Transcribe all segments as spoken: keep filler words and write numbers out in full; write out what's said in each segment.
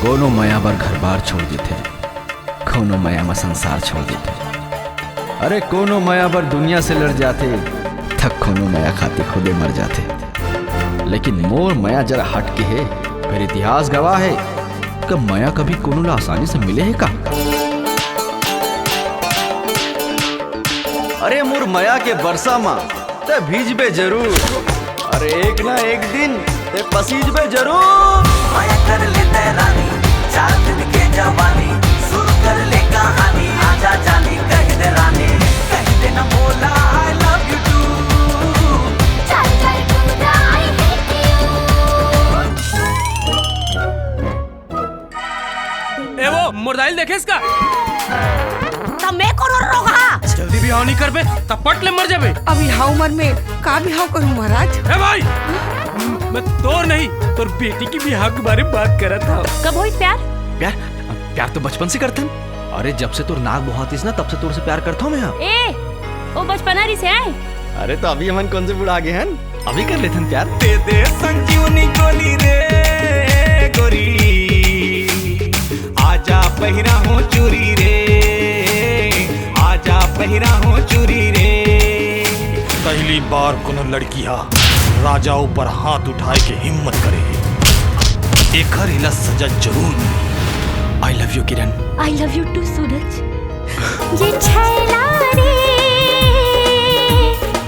कोनो मया बर घर बार छोड़ देथे, कोनो मया म संसार छोड़ देथे। अरे कोनो मया बर दुनिया से लड़ जाथे, त कोनो मया खातिर खुदे मर जाथे। लेकिन मोर मया जरा हट के हे, फेर इतिहास गवाह हे, का मया कभी कोनो ला आसानी से मिले हे का? अरे मोर मया के बरसा म ते भीजबे जरूर। अरे एक ना एक दिन ते पसीजबे जरूर। मया कर ले ते रानी, चार दिन के जवानी, शुरू कर ले कहानी, आजा जानी कह दे रानी, कह दे ना बोला I love you too। चल चल कूदा I hate you। ए वो मोर दाई ल देखेस का? त मैं कोनो रोगहा? जल्दी बिहाव नहीं करबे, त पट ले मर जाबे। अब इहा उमर में का बिहाव करूं महाराज? ए भाई, मैं तोर नहीं, तोर बेटी की बिहाव के बारे में बात करत हूँ। कब होइस प्यार? प्यार? प्यार तो बचपन से करथन। अरे जब से तोर नाक बोहातिस ना, तब से तोर से प्यार करत हूँ मैं। ए, ओ बचपना रिस हे। अरे तो अभी हमन कौन से बुढ़ा गए हन? अभी कर लेथन प्यार। दे दे संजीवनी गोली रे गोरी, आजा पहिरा हो चूरी रे, आजा पहिरा हो चूरी रे। पहली बार कोनो लड़की हा राजा ऊपर हाथ उठाए के हिम्मत करे हे, एकर इला सजा जरूर मिली। I love you Kiran. I love you too सूरज। ये छैला रे,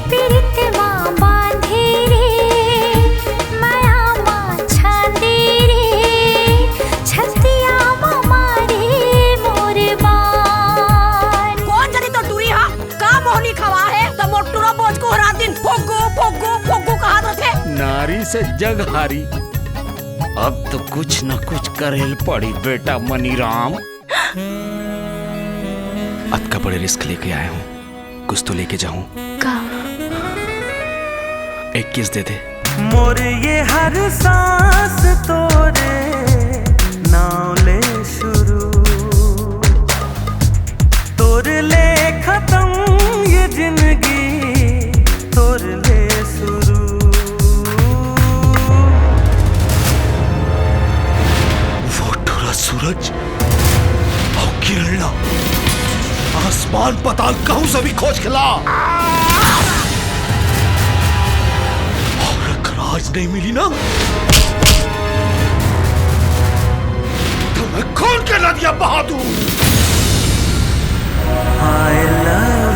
पीरित मा बांधे रे, मया मा छांदे रे, छतिया मा मारे मोर बान। कौन जनी तो टूरी हा, का मोहनी खवा हे, त मोटुरा बोझ को हरा दिन फोगो, फोगो, फोगो कहा रथे। नारी से जग हारी, अब तो कुछ न कुछ करेल पड़ी बेटा मनीराम। अतका बड़े रिस्क लेके आया हूँ, कुछ तो लेके जाऊं। का? एक किस दे दे। मोर ये हर सांस तोरे नाव ले शुरू, तोर ले खत्म ये जिंदगी, तोर ले शुरू। वो टूरा सूरज अउ किरण ला आसमान पताल कहूं से भी खोज के ला। अउ अगर आज नहीं मिली ना, तो मैं खून के नदियां बहा दूं। I love